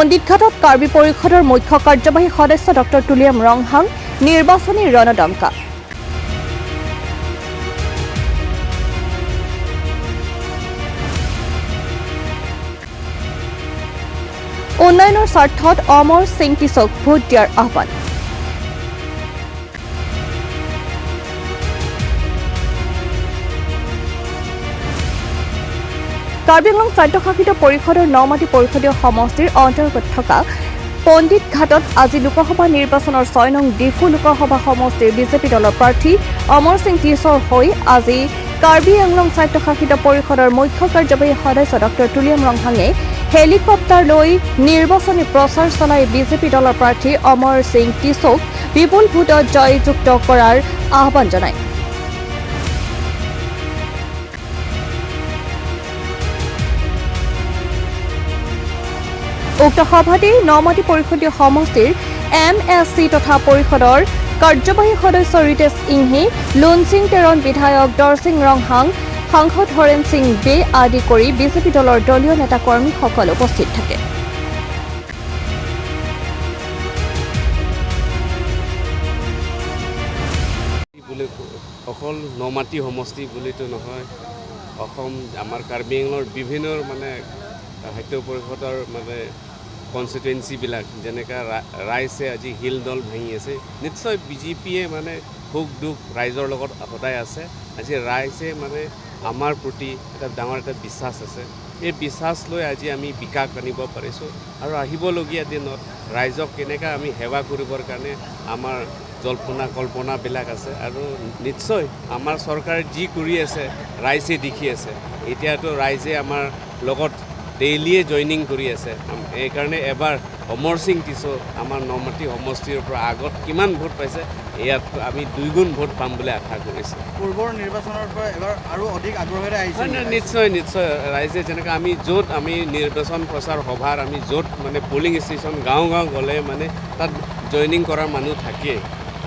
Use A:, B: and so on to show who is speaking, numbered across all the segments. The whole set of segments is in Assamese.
A: পণ্ডিতঘাটত কাৰ্বি পৰিষদৰ মুখ্য কাৰ্যবাহী সদস্য ডক্টৰ তুলিৰাম ৰংহাং নিৰ্বাচনী ৰণদংকা। উন্নয়নৰ স্বাৰ্থত অমৰ সিং টিছক ভোট দিয়াৰ আহ্বান। কাৰ্বি আংলং স্বায়ত্তশাসিত পৰিষদৰ নমাটি পৰিষদীয় সমষ্টিৰ অন্তৰ্গত থকা পণ্ডিত ঘাটত আজি লোকসভা নিৰ্বাচনৰ 6 নং ডিফু লোকসভা সমষ্টিৰ বিজেপি দলৰ প্ৰাৰ্থী অমৰ সিং টিছৰ হৈ আজি কাৰ্বি আংলং স্বায়ত্তশাসিত পৰিষদৰ মুখ্য কাৰ্যবাহী সদস্য ডক্টৰ তুলিৰাম ৰংহাঙে হেলিকপ্টাৰ লৈ নিৰ্বাচনী প্ৰচাৰ চলাই বিজেপি দলৰ প্ৰাৰ্থী অমৰ সিং টিছক বিপুল ভোটত জয়যুক্ত কৰাৰ আহ্বান জনায়। উক্ত সভাতেই নমাটি পৰিষদীয় সমষ্টিৰ এম এছ চি তথা পৰিষদৰ কাৰ্যবাহী সদস্য ৰিতেশ ইংহি, লুনচিং টেৰণ বিধায়ক দৰচিং ৰংহাং, সাংসদ হৰেণ সিং বে আদি কৰি বিজেপি দলৰ দলীয় নেতা কৰ্মীসকল উপস্থিত থাকে।
B: বুলি অকল নমাটি সমষ্টি বুলিতো নহয়, অসম আমাৰ কাৰ্বি আংলঙৰ বিভিন্ন মানে সাহিত্য পৰিষদৰ মানে কনষ্টিটুৱেঞ্চিবিলাক যেনেকৈ ৰাইজে আজি হিল দল ভাঙি আছে, নিশ্চয় বিজেপিয়ে মানে সুখ দুখ ৰাইজৰ লগত সদায় আছে। আজি ৰাইজে মানে আমাৰ প্ৰতি এটা ডাঙৰ এটা বিশ্বাস আছে, এই বিশ্বাস লৈ আজি আমি বিকাশ আনিব পাৰিছোঁ আৰু আহিবলগীয়া দিনত ৰাইজক কেনেকৈ আমি সেৱা কৰিবৰ কাৰণে আমাৰ জল্পনা কল্পনাবিলাক আছে আৰু নিশ্চয় আমাৰ চৰকাৰে যি কৰি আছে ৰাইজে দেখি আছে। এতিয়াতো ৰাইজে আমাৰ লগত ডেইলিয়ে জইনিং কৰি আছে। এইকাৰণে এবাৰ অমৰ সিং টিছো আমাৰ নমাটি সমষ্টিৰ পৰা আগত কিমান ভোট পাইছে, ইয়াত আমি দুগুণ ভোট পাম বুলি আশা কৰিছোঁ।
C: পূৰ্বৰ নিৰ্বাচনৰ পৰা এবাৰ আৰু অধিক আগ্ৰহেৰে আহিছে।
B: নিশ্চয় নিশ্চয় ৰাইজে যেনেকৈ আমি য'ত আমি নিৰ্বাচন প্ৰচাৰ সভাৰ আমি য'ত মানে পলিং ষ্টেচন গাঁও গাঁও গ'লে মানে তাত জইনিং কৰা মানুহ থাকেই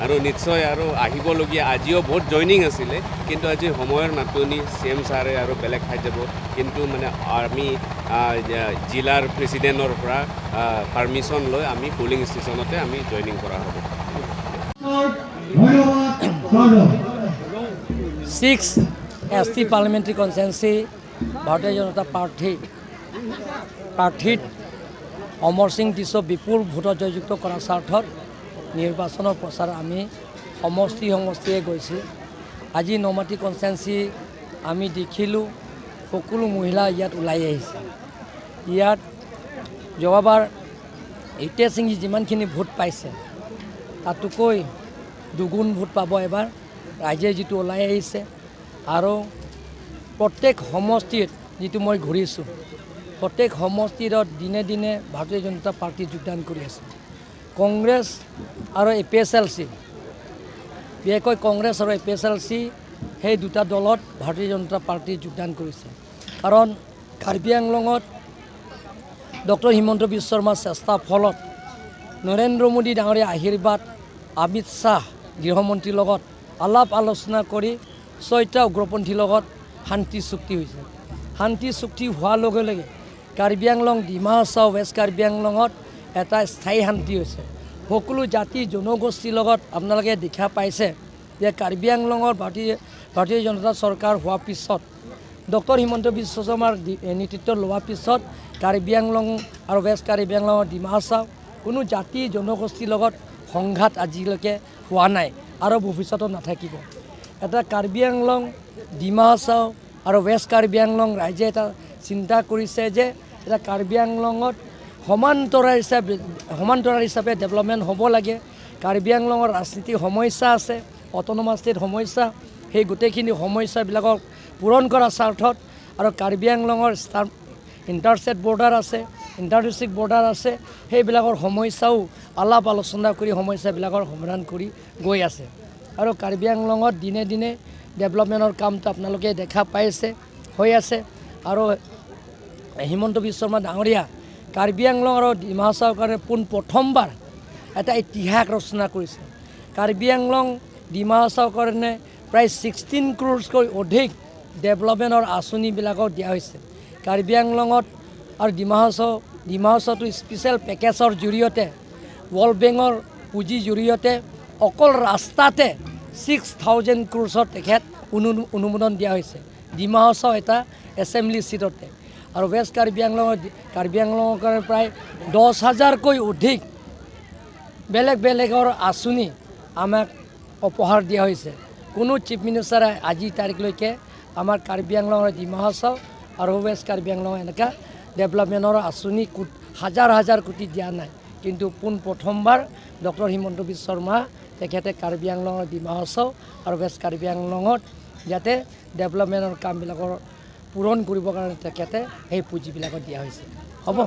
B: আৰু নিশ্চয় আৰু আহিবলগীয়া আজিও বহুত জইনিং আছিলে, কিন্তু আজি সময়ৰ নাটনি, চি এম ছাৰে আৰু বেলেগ ঠাইত যাব, কিন্তু মানে আমি জিলাৰ প্ৰেচিডেণ্টৰ পৰা পাৰ্মিশ্যন লৈ আমি পলিং ষ্টেচনতে আমি জইনিং কৰা হ'ব।
D: 6 ST parliamentary constituency ভাৰতীয় জনতা পাৰ্টি প্ৰাৰ্থীত অমৰ সিং টিছ বিপুল ভোটত জয়যুক্ত কৰাৰ স্বাৰ্থত নিৰ্বাচনৰ প্ৰচাৰ আমি সমষ্টি সমষ্টিয়ে গৈছোঁ। আজি নমাটি কনষ্টিটুৱেঞ্চি আমি দেখিলোঁ সকলো মহিলা ইয়াত ওলাই আহিছে। ইয়াত যোৱাবাৰ হিতেশ সিঙে যিমানখিনি ভোট পাইছে তাতোকৈ দুগুণ ভোট পাব এবাৰ ৰাইজে যিটো ওলাই আহিছে। আৰু প্ৰত্যেক সমষ্টিত যিটো মই ঘূৰিছোঁ, প্ৰত্যেক সমষ্টিত দিনে দিনে ভাৰতীয় জনতা পাৰ্টি যোগদান কৰি আছে। কংগ্ৰেছ আৰু A P S L C, বিশেষকৈ কংগ্ৰেছ আৰু A P S L C সেই দুটা দলত ভাৰতীয় জনতা পাৰ্টি যোগদান কৰিছে। কাৰণ কাৰ্বি আংলঙত ডক্টৰ হিমন্ত বিশ্ব শৰ্মাৰ চেষ্টাৰ ফলত নৰেন্দ্ৰ মোদী ডাঙৰীয়া আশীৰ্বাদ, অমিত শ্বাহ গৃহমন্ত্ৰীৰ লগত আলাপ আলোচনা কৰি 6টা উগ্ৰপন্থীৰ লগত শান্তি চুক্তি হৈছে। শান্তি চুক্তি হোৱাৰ লগে লগে কাৰ্বি আংলং, ডিমা হাছাও, ৱেষ্ট কাৰ্বি আংলঙত এটা স্থায়ী শান্তি হৈছে। সকলো জাতি জনগোষ্ঠীৰ লগত আপোনালোকে দেখা পাইছে যে কাৰ্বি আংলঙৰ ভাৰতীয় জনতা চৰকাৰ হোৱাৰ পিছত ডক্টৰ হিমন্ত বিশ্ব শৰ্মাৰ নেতৃত্ব লোৱাৰ পিছত কাৰ্বি আংলং আৰু ৱেষ্ট কাৰ্বি আংলঙৰ ডিমা হাছাও কোনো জাতি জনগোষ্ঠীৰ লগত সংঘাত আজিলৈকে হোৱা নাই আৰু ভৱিষ্যতত নাথাকিব। এটা কাৰ্বি আংলং, ডিমা হাছাও আৰু ৱেষ্ট কাৰ্বি আংলং ৰাইজে এটা চিন্তা কৰিছে যে এটা কাৰ্বি আংলঙত সমান্তৰাল হিচাপে ডেভেলপমেণ্ট হ'ব লাগে। কাৰ্বি আংলঙৰ ৰাজনীতিক সমস্যা আছে, অট'নমাছ ষ্টেট সমস্যা, সেই গোটেইখিনি সমস্যাবিলাকক পূৰণ কৰাৰ স্বাৰ্থত আৰু কাৰ্বি আংলঙৰ ইণ্টাৰষ্টেট বৰ্ডাৰ আছে, ইণ্টাৰ ডিষ্ট্ৰিক্ট বৰ্ডাৰ আছে, সেইবিলাকৰ সমস্যাও আলাপ আলোচনা কৰি সমস্যাবিলাকৰ সমাধান কৰি গৈ আছে। আৰু কাৰ্বি আংলঙত দিনে দিনে ডেভেলপমেণ্টৰ কামটো আপোনালোকে দেখা পাইছে, হৈ আছে। আৰু হিমন্ত বিশ্ব শৰ্মা ডাঙৰীয়া কাৰ্বি আংলং আৰু ডিমা হাছাওৰ কাৰণে পোনপ্ৰথমবাৰ এটা ইতিহাস ৰচনা কৰিছে। কাৰ্বি আংলং, ডিমা হাছাওৰ কাৰণে প্ৰায় 16 ক্ৰ'ৰতকৈ অধিক ডেভেলপমেণ্টৰ আঁচনিবিলাকো দিয়া হৈছে। কাৰ্বি আংলঙত আৰু ডিমা হাছাও ডিমা হাছাওটো স্পেচিয়েল পেকেজৰ জৰিয়তে, ৱৰ্ল্ড বেংকৰ পুঁজিৰ জৰিয়তে অকল ৰাস্তাতে 6000 ক্ৰ'ৰ্ছত তেখেত অনুমোদন দিয়া হৈছে ডিমা হাছাও এটা এছেম্বলি ছিটতে। আৰু ৱেষ্ট কাৰ্বি আংলঙৰ, কাৰ্বি আংলঙৰ কাৰণে প্ৰায় 10,000কৈ অধিক বেলেগ বেলেগৰ আঁচনি আমাক উপহাৰ দিয়া হৈছে। কোনো চিফ মিনিষ্টাৰে আজিৰ তাৰিখলৈকে আমাৰ কাৰ্বি আংলঙৰ ডিমা হাছাও আৰু ৱেষ্ট কাৰ্বি আংলং এনেকুৱা ডেভেলপমেণ্টৰ আঁচনি হাজাৰ হাজাৰ কোটি দিয়া নাই। কিন্তু পোনপ্ৰথমবাৰ ডক্টৰ হিমন্ত বিশ্ব শৰ্মা তেখেতে কাৰ্বি আংলঙৰ ডিমা হাছাও আৰু ৱেষ্ট কাৰ্বি আংলঙত যাতে ডেভেলপমেণ্টৰ কামবিলাকৰ পূৰণ কৰিবৰ কাৰণে তেখেতে সেই পুঁজিবিলাকত দিয়া হৈছে। হ'ব।